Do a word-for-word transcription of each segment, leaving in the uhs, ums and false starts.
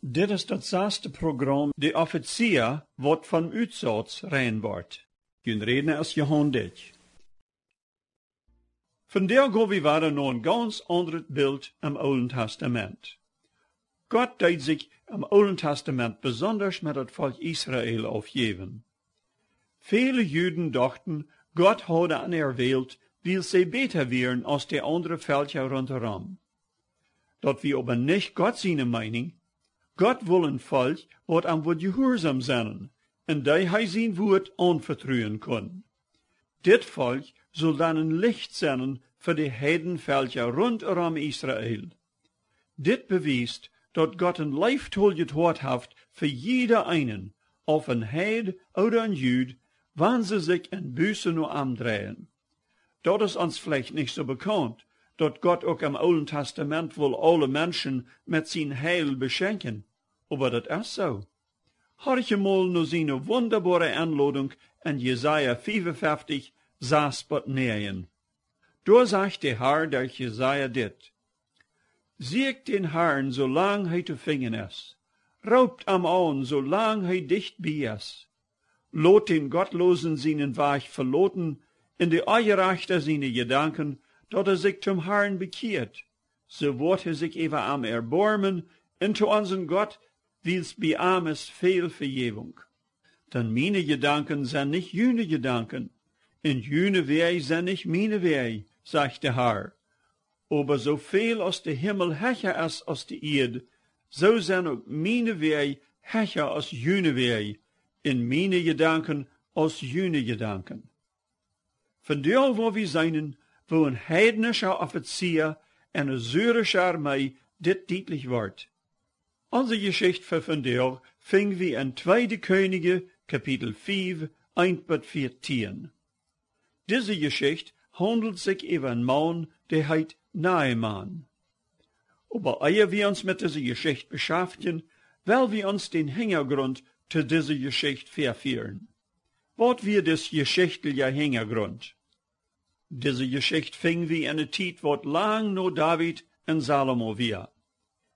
Dit es daut saste Program, de Offizia, waut von Utsauz rein woat. Jun Rädna es Johan Dyck. Vondoag go wie wieda no een gaunz aundret Bilt em Oolen Testament. Gott deed sikj em Oolen Testament besondasch met daut Volkj Israel aufjäwen. Väle Juden dochten, Gott haud an erwählt, wiels see bäta wieren aus de aundre Velkja rundorom. Daut wia oba nich Gott siene Meeninj. Gott wull een Volkj, waut am wudd jehuarsom sennen, un dee hee sien Wuat aunvetruen kunn. Dit Volkj sull dan een Licht sennen fa de Heidenvelkja rundorom Israel. Dit bewiest, daut Gott een leeftoljet Hoat haft fa jieda eenen, auf een Heid ooda een Jud, wan see sikj en Buße no am dreien. Daut es ons veleicht nich soo bekaunt, daut Gott uk em Oolen Testament wull aule Menschen met sien Heil beschenkjen, oba daut es soo. Horch emol no siene wundaboare Enlodunk en Jesaja fiefunfeftich, sas bat näajen. Doa sajcht de Har derch Jesaja dit: Sieekjt dän Harn, soo lang hee to finjen es. Roopt am aun, soo lang hee dicht bie es. Lot dän Gottlosen sienen Wajch veloten, un de Onjerajchta siene Jedanken, daut hee sikj toom Harn bekjieet. Soo woat hee sikj äwa am erboarmen, un to onsen Gott, wiels bie am es väl Vejäwunk. Dan miene Jedanken sent nich june Jedanken, un june Wäaj sent nich miene Wäaj, sajcht de Har. Oba soo väl aus de Himmel hecha es aus de Ieed, soo sent uk miene Wäaj hecha aus june Wäaj, un miene Jedanken aus june Jedanken. Vondoag woa wie seenen, woo een heidnischa Offizia en eene syrische Armee dit dietlich woat. Onse Jeschicht fa vondoag finj wie en Tweede Kjennichs, Kapitel fief, eent bat vieetieen. Dise Jeschicht haundelt sikj äwa een Maun, dee heet Naaman. Oba ea wie ons met dise Jeschicht beschaftjen, well wie ons dän Hinjagrunt to dise Jeschicht väafieren. Waut wia dis jeschichtlicha Hinjagrunt? Dise Jeschicht finj wie en eene Tiet, waut lang no David un Salomo wia.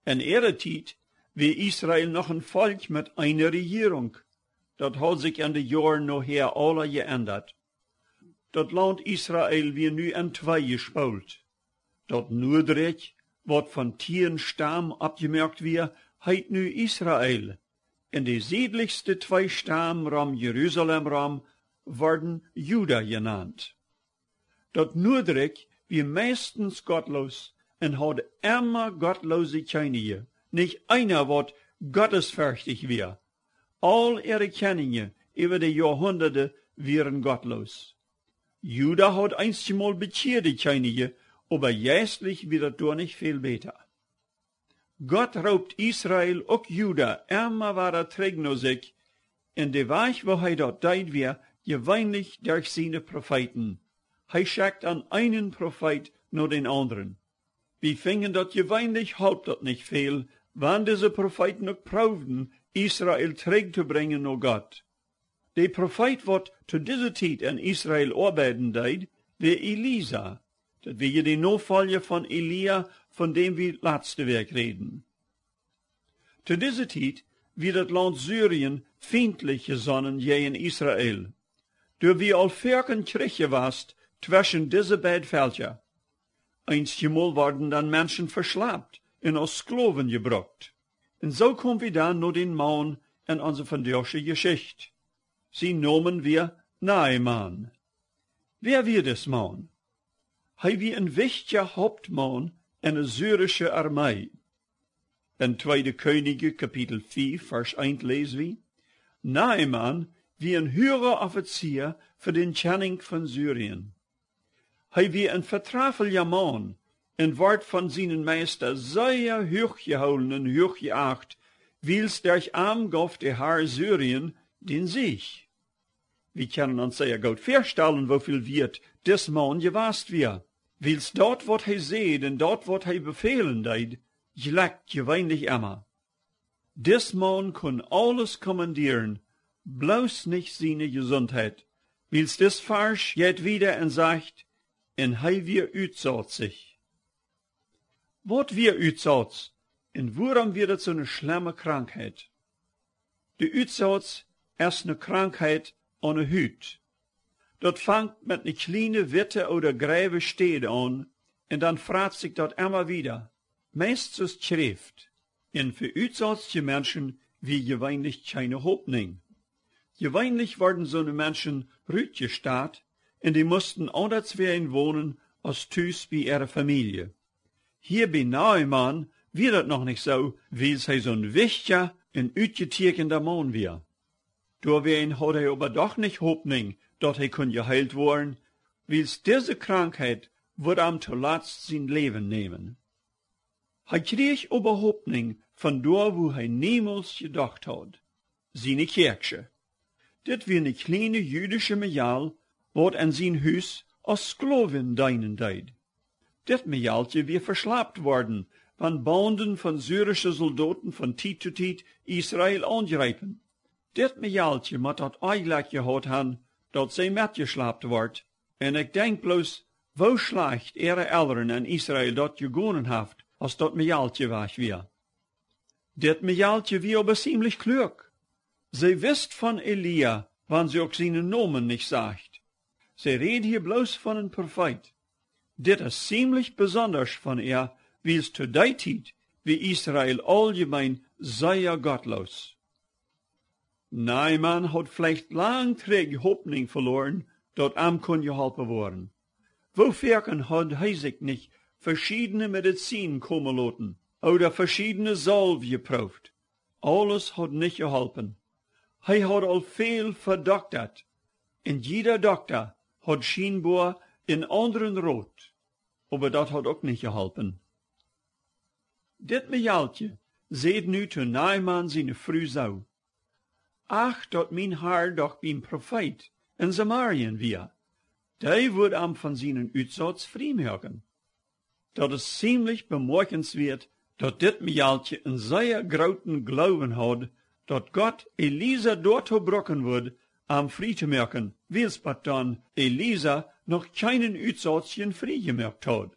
En äare Tiet wia Israel noch een Volkj met eene Rejierunk. Daut haud sikj en de Joaren nohäa aula jeendat. Daut Launt Israel wia nu en twee jespoolt. Daut Nuadrikj, waut von tieen Stam oppjemoakt wia, heet nu Israel. Un de siedlichste twee Stam rom Jerusalem rom worden Juda jenant. Daut Nuadrikj wia meistens gottloos un haud emma gottloose Kjennichs, nich eena, waut gottesferchtich wia. Aul äare Kjennichs äwa de Joahundate wieren gottloos. Juda haud eenjemol bekjieede Kjennichs, oba jeistlich wia daut doa nich väl bäta. Gott roopt Israel, uk Juda, emma wada trigj no sikj, un de Wajch, woo hee daut deed, wia jeweenlich derch siene Profeeten. Hee schekjt aun eenen Profeet no dän aundren. Wie finjen, daut jeweenlich halpt daut nich väl, wan dise Profeeten uk proowden, Israel trigj to brinjen no Gott. De Profeet, waut to dise Tiet en Israel oabeiden deed, wia Elisa. Daut wia de Nofolja von Elia, von däm wie latste Wäakj räden. To dise Tiet wia daut Launt Syrien fientlich jesonnen jäajen Israel. Doa wia aul foaken Kjrich jewast tweschen dise beid Velkja. Eenjemol worden dan Menschen veschlapt un aus Sklowen jebrukt. Un soo kom wie dan no dän Maun en onse vondoagsche Jeschicht. Sien Nomen wia Naaman. Wäa wia dis Maun? Hee wia een wichtja Hauptmaun en de syrische Armee. En Tweede Kjennichs Kapitel fief, Varsch eent läs wie: Naaman wia een huaga Offizia fa dän Kjennich von Syrien. Hee wia een vetraflicha Maun un wort von sienen Meista sea huach jehoolen un huach jeacht, wiels derch am gauf de Har Syrien dän Siech. Wie kjennen ons sea goot väastalen, woo väl wieet dis Maun jewast wia, wiels daut, waut hee säd un daut, waut hee befälen deed, jlekjt jeweenlich emma. Dis Maun kunn aules kommandieren, bloos nich siene Jesuntheit, wiels dis Varsch jeit wieda un sajcht: Un hee wia utsauzich. Waut wia Utsauz? Un wuarom wia daut soone schlemme Krankheit? De Utsauz es ne Krankheit aun de Hut. Daut fangt met ne kjliene witte ooda greiwe Städ aun, un dan frat sikj daut emma wieda, meist aus Kjräft. Un fa utsautsje Menschen wia jeweenlich kjeene Hopninj. Jeweenlich worden soone Menschen rutjestat, un dee musten aundatswoa wonen aus tus bie äare Famielje. Hia bie Naaman wia daut noch nich soo, wiels hee soon wichtja un utjetieekjenda Maun wia. Doawäajen haud hee oba doch nich Hopninj, daut hee kunn jeheelt woaren, wiels dise Krankheit wudd am toolatst sien Läwen nämen. Hee kjrieech oba Hopninj von doa, wua hee niemols jedocht haud: siene Kjäakjsche. Dit wia ne kjliene jüdische Mejal, waut en sien Hus aus Sklowin deenen deed. Dit Mejalkje wia veschlapt worden, wan Baunden von syrische Soldoten von Tiet to Tiet Israel aunjreepen. Dit Mejalkje mott daut Onjlekj jehaut han, daut see metjeschlapt wort. Un ekj denkj bloos, woo schlajcht äare Elren en Israel daut jegonen haft, aus daut Mejalkje wajch wia. Dit Mejalkje wia oba ziemlich kluak. See wist von Elia, wan see uk sienen Nomen nich sajcht. See räd hia bloos von een Profeet. Dit es ziemlich besondasch von äa, wiels to dee Tiet wia Israel auljemeen sea gottloos. Naaman haud veleicht lang trigj Hopninj veloaren, daut am kunn jeholpen woaren. Woo foaken haud hee sikj nich veschiedne Medizin komen loten ooda veschiedne Solw jeprooft. Aules haud nich jeholpen. Hee haud aul väl vedoktat, un jieda Dokta haud schienboa een aundren Rot, oba daut haud uk nich jeholpen. Dit Mejalkje säd nu to Naaman siene Fru soo: Ach, daut mien Har doch biem Profeet en Samarien wia. Dee wudd am von sienen Utsauz frie moaken. Daut es ziemlich bemoakjenswieet, daut dit Mejalkje een sea grooten Gloowen haud, daut Gott Elisa doatoo bruken wudd, am frie to moaken, wiels bat dan Elisa noch kjeenen Utsauzjen frie jemoakt haud.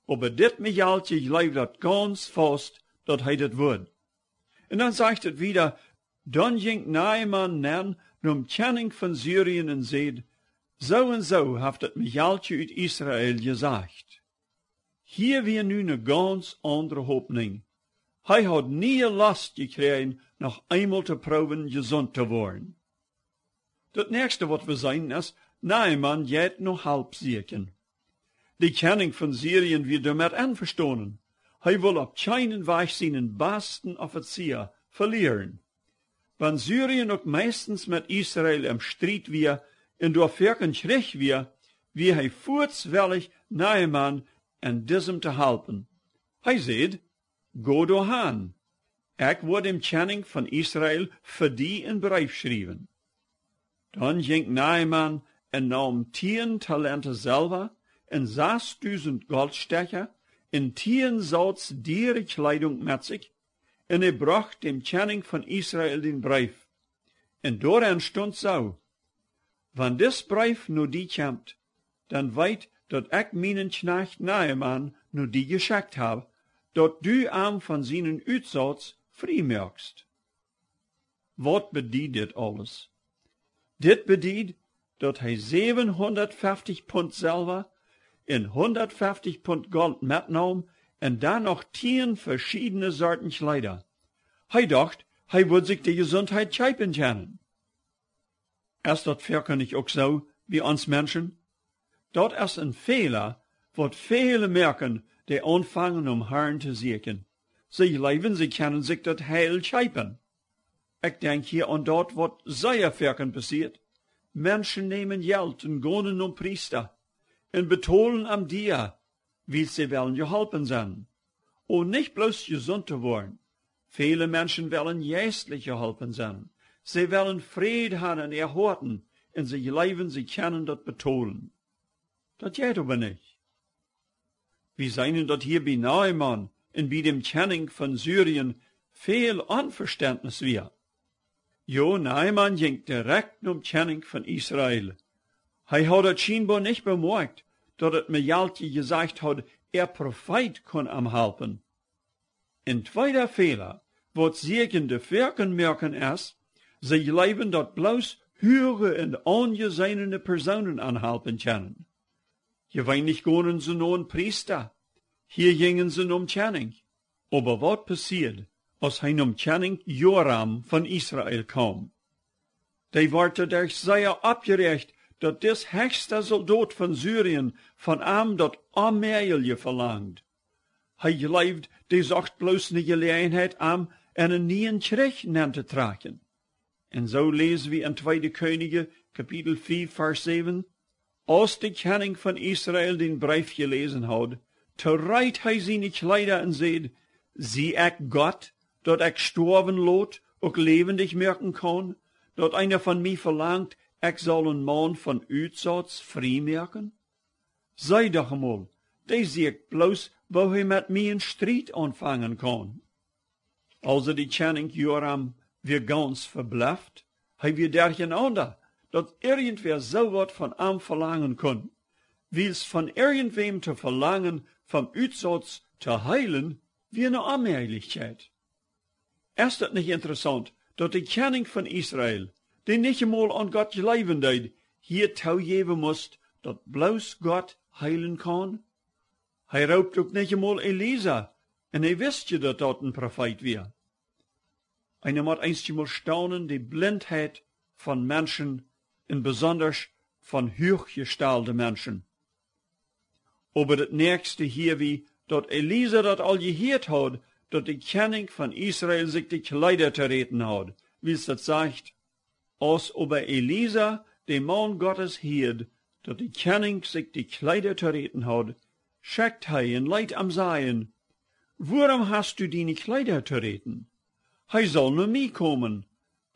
Oba dit Mejalkje jleewd daut gaunz faust, daut hee daut wudd. Un dan sajcht et wieda: Dan jinkj Naaman nenn nom Kjennich von Syrien un säd: Soo un soo haft daut Mejalkje ut Israel jesajcht. Hia wia nu ne gaunz aundre Hopninj. Hee haud niee Lost jekjräajen, noch eemol to proowen jesunt to woaren. Daut näakjste waut wie seenen es, Naaman jeit no Help sieekjen. De Kjennich von Syrien wia doamet envestonen. Hee wull opp kjeenen Wajch sienen basten Offizia velieren. Wan Syrien uk meistens met Israel em Striet wia un doa foaken Kjrich wia, wia hee fuaz wellich, Naaman en disem to halpen. Hee säd: Go doa han. Ekj woa däm Kjennich von Israel fa die een Breef schriewen. Dan jinkj Naaman un neem tieen Talente Selwa un sasdusent Goltstekja un tieen Sauz diere Kjleedunk met sikj, un hee brocht däm Kjennich von Israel dän Breef. Un doaren stunt soo: Wan dis Breef no die kjemt, dan weet, daut ekj mienen Kjnajcht Naaman no die jeschekjt hab, daut du am von sienen Utsauz frie moakst. Waut bediet dit aules? Dit bediet, daut hee säwenhundatfeftich Punt Selwa un hundatfeftich Punt Golt metneem un dan noch tieen veschiedne Sorten Kjleeda. Hee docht, hee wudd sikj de Jesuntheit kjeepen kjennen. Es daut foaken nich uk soo bie ons Menschen? Daut es een Fäla, waut väle moaken, dee aunfangen om Harn to sieekjen. See jleewen, see kjennen sikj daut Heil kjeepen. Ekj denkj hia aun daut, waut sea foaken passieet. Menschen nämen Jelt un gonen nom Priesta un betolen am dia, wiels see wellen jeholpen sennen. Un nich bloos jesunt to woaren. Väle Menschen wellen jeistlich jeholpen sennen. See wellen Fräd han en äa Hoaten un see jleewen, see kjennen daut betolen. Daut jeit oba nich. Wie seenen, daut hia bie Naaman un bie däm Kjennich von Syrien väl Onvestentnis wia. Jo, Naaman jinkj direkt nom Kjennich von Israel. Hee haud daut schienboa nich bemoakjt, daut daut Mejalkje jesajcht haud, äa Profeet kunn am halpen. En tweeda Fäla, waut Sieekjende foaken moaken es, see jleewen daut bloos huage un aunjeseene Persoonen an halpen kjennen. Jeweenlich gonen see no en Priesta, hia jinjen see nom Kjennich. Oba waut passieed, aus hee nom Kjennich Joram von Israel kaum? Dee wort doaderch sea oppjeräacht, daut dis hechsta Soldot von Syrien von am daut Onmäajelje velangd. Hee jleewd, dee socht bloos ne Jeläajenheit, am en een nieen Kjrich nenn to trakjen. Un soo läs wie en tweede Kjennichs, Kapitel fief, Varsch säwen: Aus de Kjennich von Israel dän Breef jeläsen haud, tooreet hee siene Kjleeda un säd: Sie ekj Gott, daut ekj stoawen lot, uk läwendich moaken kaun, daut eena von mie velangt, ekj saul en Maun von Utsauz frie moaken? See doch emol, dee sieekjt bloos, woo hee met mie en Striet aunfangen kaun. Aulsoo de Kjennich Joram wia gaunz veblefft, hee wia derchenaunda, daut irjentwäa soo waut von am velangen kunn, wiels von irjentwäm to velangen, vom Utsauz to heelen, wia ne Onmäajlichkjeit. Es daut nich interessaunt, daut de Kjennich von Israel, dee nich emol aun Gott jleewen deed, hia toojäwen must, daut bloos Gott heelen kaun? Hee roopt uk nich emol Elisa, un hee wist je, daut daut en Profeet wia. Eena mott eenjemol staunen, de Blintheit von Menschen, un besondasch von huachjestalde Menschen. Oba daut näakjste hia wia, daut Elisa daut aul jehieet haud, daut de Kjennich von Israel sikj de Kjleeda to räten haud, wiels daut sajcht: Aus oba Elisa, de Maun Gottes, hieed, daut de Kjennich sikj de Kjleeda to räten haud, schekjt hee un leet am sajen: Wuarom hast du diene Kjleeda to räten? Hee saul no mie komen,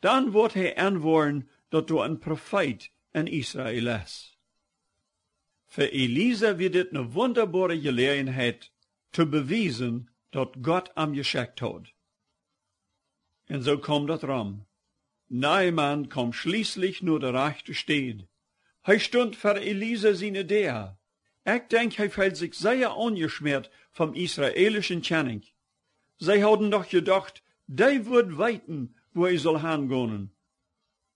dan woat hee enwoaren, daut doa en Profeet en Israel es. Fa Elisa wia dit ne wundaboare Jeläajenheit, to bewiesen, daut Gott am jeschekjt haud. Un soo kaum daut rom. Naaman kaum schlieslich no de rajchte Städ. Hee stunt ver Elisa siene Däa. Ekj denkj, hee feeld sikj sea aunjeschmäat vom israelischen Kjennich. See hauden doch jedocht, dee wudd weeten, wua hee sull hangonen.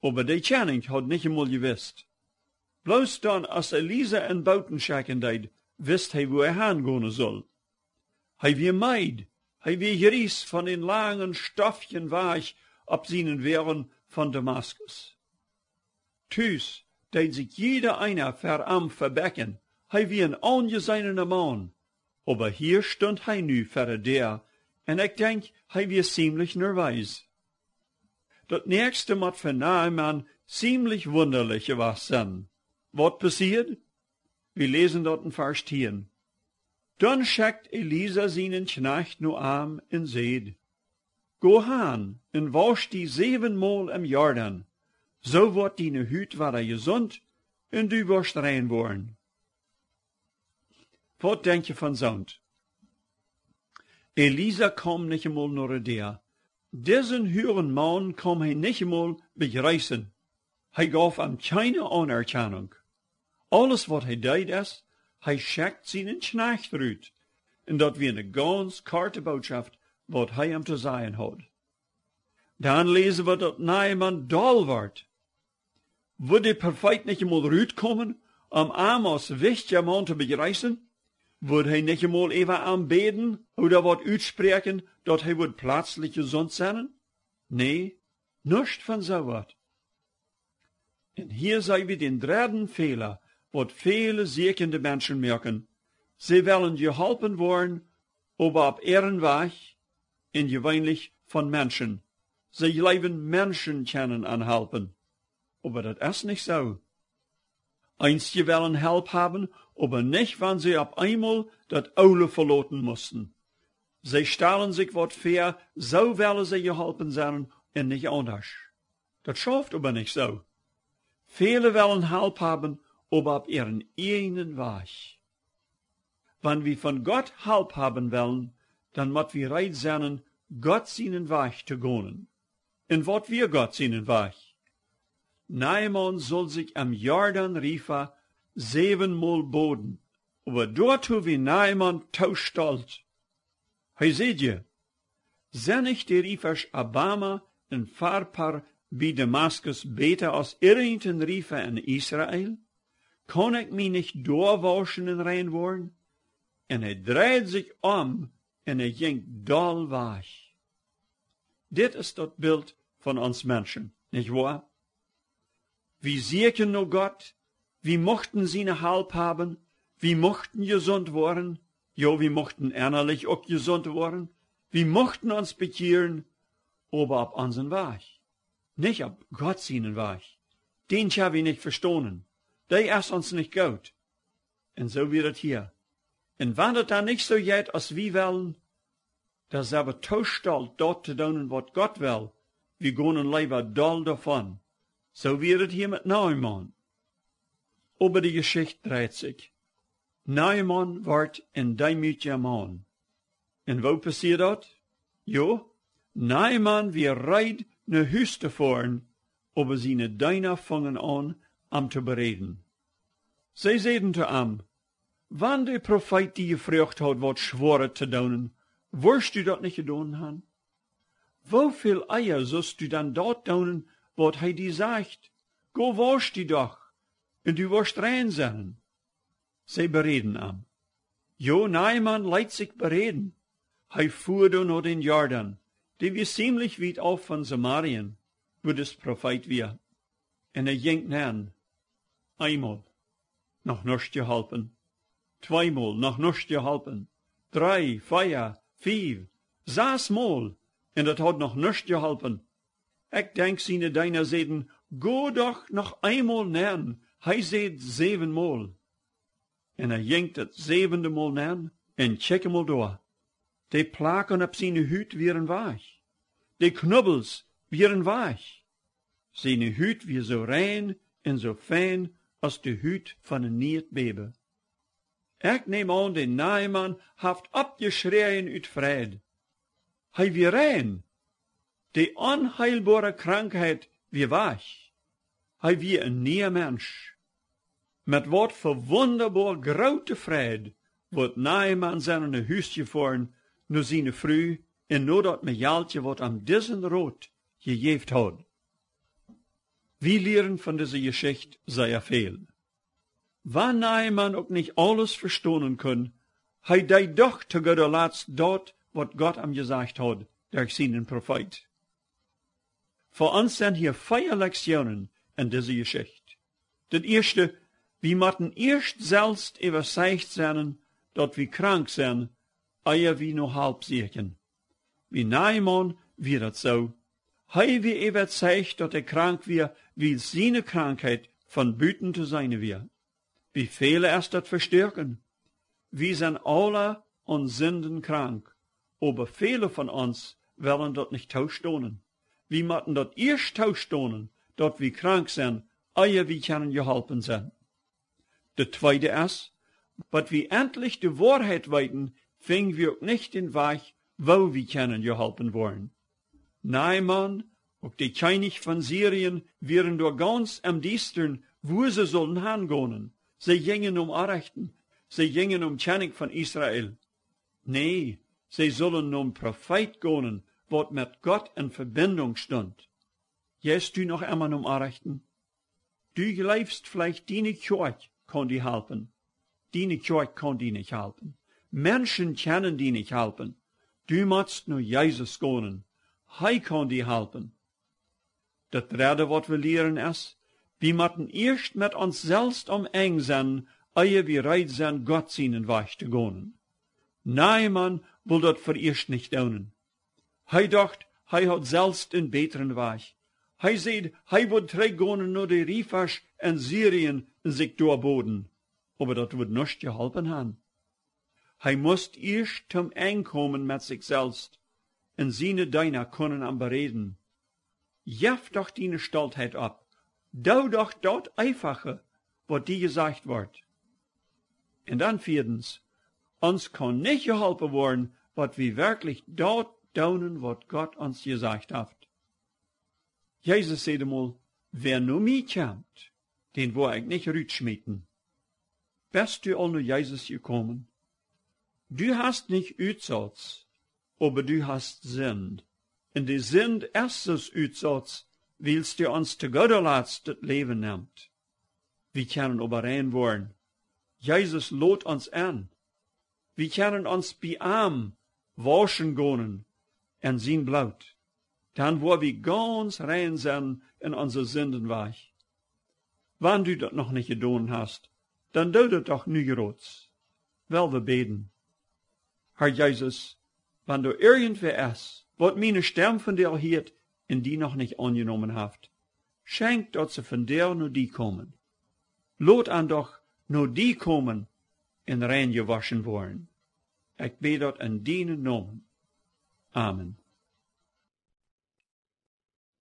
Oba de Kjennich haud nich emol jewist. Bloos dan, aus Elisa am booten schekjen deed, wist hee, wua hee hangonen sull. Hee wia meed, hee wia jries von dän langen, stoffjen Wajch opp sienen Wäajen von Damaskus. Tus deed sikj jieda eena ver am vebekjen, hee wia en aunjeseena Maun, oba hia stunt hee nu ver de Däa, un ekj denkj, hee wia ziemlich nerwees. Daut näakjste mott fa Naaman ziemlich wundalich jewast sennen. Waut passieed? Wie läsen daut en Varsch tieen. Dan schekjt Elisa sienen Kjnajcht no am un säd: Go han un wausch die säwenmol em Jordan, soo woat diene Hut wada jesunt un du woascht rein woaren. Waut denkj jie von soont? Elisa kaum nich emol no de Däa. Disen huagen Maun kaum hee nich emol bejreessen. Hee jeef am kjeene Aunerkjanunk. Aules waut hee deed es, hee schekjt sienen Kjnajcht rut. Un daut wia ne gaunz korte Bootschoft, waut hee am to sajen haud. Dan läsen wie, daut Naaman doll wort. Wudd de Profeet nich emol rutkomen, om am aus wichtja Maun to bejreessen? Wudd hee nich emol äwa am bäden ooda waut utspräakjen, daut hee wudd plazlich jesunt sennen? Nä, nuscht von soo waut. Un hia seene wie dän dredden Fäla, waut väle sieekjende Menschen moaken. See wellen jeholpen woaren, oba opp äaren Wajch, un jeweenlich von Menschen. See jleewen, Menschen kjennen an halpen. Oba daut es nich soo. Eenje wellen Help haben, oba nich, wan see opp eemol daut Oole veloten musten. See stalen sikj waut väa, soo wellen see jeholpen sennen un nich aundasch. Daut schauft oba nich soo. Väle wellen Help haben, oba opp äaren ieejnen Wajch. Wan wie von Gott Help haben wellen, dan mott wie reed sennen, Gott sienen Wajch to gonen. Un waut wia Gott sienen Wajch? Naaman sull sikj em Jordan Riefa säwenmol boden. Oba doatoo wia Naaman too stolt. Hee säd je: Sent nich de Riefasch Abana un Farpar bie Damaskus bäta aus irjent een Riefa en Israel? Kaun ekj mie nich doa wauschen un rein woaren? Un hee dreid sikj om un hee jinkj doll wajch. Dit es daut Bilt von ons Menschen, nich woa? Wie sieekjen no Gott, wie muchten siene Help haben, wie muchten jesunt woaren, jo, wie muchten ennalich uk jesunt woaren, wie muchten ons bekjieren, oba opp onsen Wajch, nich opp Gott sienen Wajch. Dän ha wie nich vestonen. Dee es ons nich goot. Un soo wia daut hia. Un wan daut dan nich soo jeit aus wie wellen, dan sent wie too stolt daut to doonen waut Gott well. Wie gonen leewa doll doavon. Soo wia daut hia met Naaman. Oba de Jeschicht dreit sikj. Naaman wort een deemootja Maun. Un woo passieed daut? Jo, Naaman wia reed no Hus to foaren, oba siene Deena fungen aun, am to beräden. See säden to am: Wan de Profeet die jefroacht haud waut Schwoaret to doonen, wurscht du daut nich jedonen han? Woo väl ea sullst du dan daut doonen, waut hee die sajcht: Go wausch die doch, un du woascht rein sennen. See beräden am. Jo, Naaman leet sikj beräden. Hee fua doa no dän Jordan, dee wia ziemlich wiet auf von Samarien, wua dis Profeet wia. Un hee jinkj nenn. Eemol, noch nuscht jeholpen. Tweemol, noch nuscht jeholpen. Dree, vea, fief, sas mol, un daut haud noch nuscht jeholpen. Ekj denkj, siene Deena säden: Go doch noch eemol nenn. Hee säd säwen mol. Un hee jinkj daut säwende Mol nenn, un kjikj emol doa. De Plaken opp siene Hut wieren wajch. De Knubbels wieren wajch. Siene Hut wia soo rein un soo fein aus de Hut von een nieet Bäbe. Ekj näm aun, de Naaman haft oppjeschräajen ut Freid. Hee wia rein. De onheelboare Krankheit wia wajch. Hee wia een niea Mensch. Met waut fa wundaboa groote Freid woat Naaman sennen no Hus jefoaren, no siene Fru un no daut Mejalkje, waut am disen Rot jejäft haud. Wie lieren von dise Jeschicht sea väl. Wan Naaman uk nich aules vestonen kunn, hee deed doch to gooda Latst daut, waut Gott am jesajcht haud derch sienen Profeet. Fa ons sent hia vea Lekzionen en dise Jeschicht. Daut ieeschte: Wie motten ieescht selfst äwazeicht sennen, daut wie krank sent, ea wie no Help sieekjen. Bie Naaman wia daut soo. Hee wia äwazeicht, daut hee krank wia, wiels siene Krankheit von buten to seenen wia. Bie väle es daut Vestoaken. Wie sent aula aun Sinden krank, oba väle von ons wellen daut nich toostonen. Wie motten daut ieescht toostonen, daut wie krank sent, ea wie kjennen jeholpen sennen. Daut tweede es, bat wie entlich de Woarheit weeten, finj wie uk nich dän Wajch, woo wie kjennen jeholpen woaren. Naaman, uk de Kjennich von Sirien, wieren doa gaunz em Diestren, wua see sullen hangonen. See jinjen nom Orechten, see jinjen nom Kjennich von Israel. Nä, see sullen nom Profeet gonen, waut met Gott en Vebinjunk stunt. Jeist du noch emma nom Orechten? Du jleefst veleicht, diene Kjoakj kaun die halpen. Diene Kjoakj kaun die nich halpen. Menschen kjennen die nich halpen. Du motst no Jesus gonen. Hee kaun die halpen. Daut dredde, waut wie lieren, es, wie motten ieescht met ons selfst aum Enj sennen, ea wie reed sent, Gott sienen Wajch to gonen. Naaman wull daut veieescht nich doonen. Hee docht, hee haud selfst een bätren Wajch. Hee säd, hee wudd trigjgonen no de Riefasch en Sirien un sikj doa boden. Oba daut wudd nuscht jeholpen han. Hee must ieescht toom Enj komen met sikj selfst, un siene Deena kunnen am beräden. Jeff doch diene Stoltheit opp. Doo doch daut Eefache, waut die jesajcht woat. Un dan vieedens: Ons kaun nich jeholpen woaren, bat wie werkjlich daut doonen, waut Gott ons jesajcht haft. Jesus säd emol: Wäa no mie kjemt, dän woa ekj nich rutschmieten. Best du aul no Jesus jekomen? Du hast nich Utsauz, oba du hast Sind. Un de Sind es soo aus Utsauz, wiels du ons to gooda Latst daut Läwen nemst. Wie kjennen oba rein woaren. Jesus lot ons enn. Wie kjennen ons bie am wauschen gonen en sien Bloot. Dan woa wie gaunz rein sennen en onse Sinden wajch. Wan du daut noch nich jedonen hast, dan doo daut doch nu jrods. Well wie bäden. Herr Jesus, wan doa irjentwäa es, waut miene Stemm vondoag hieet un die noch nich aunjenomen haft, schenkj daut see vondoag no die komen. Lot an doch no die komen un rein jewoschen woaren. Ekj bäd daut en dienen Nomen. Amen.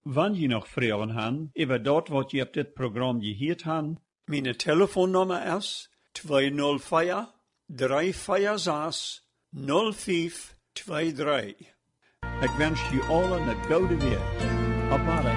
Wan jie noch Froagen han äwa daut waut jie opp dit Program jehieet han, miene Telefonnumma es twee null vea, dree vea sas, null fief twee dree. Ekj wensch jie aule ne goode Wäakj. Opp Wada.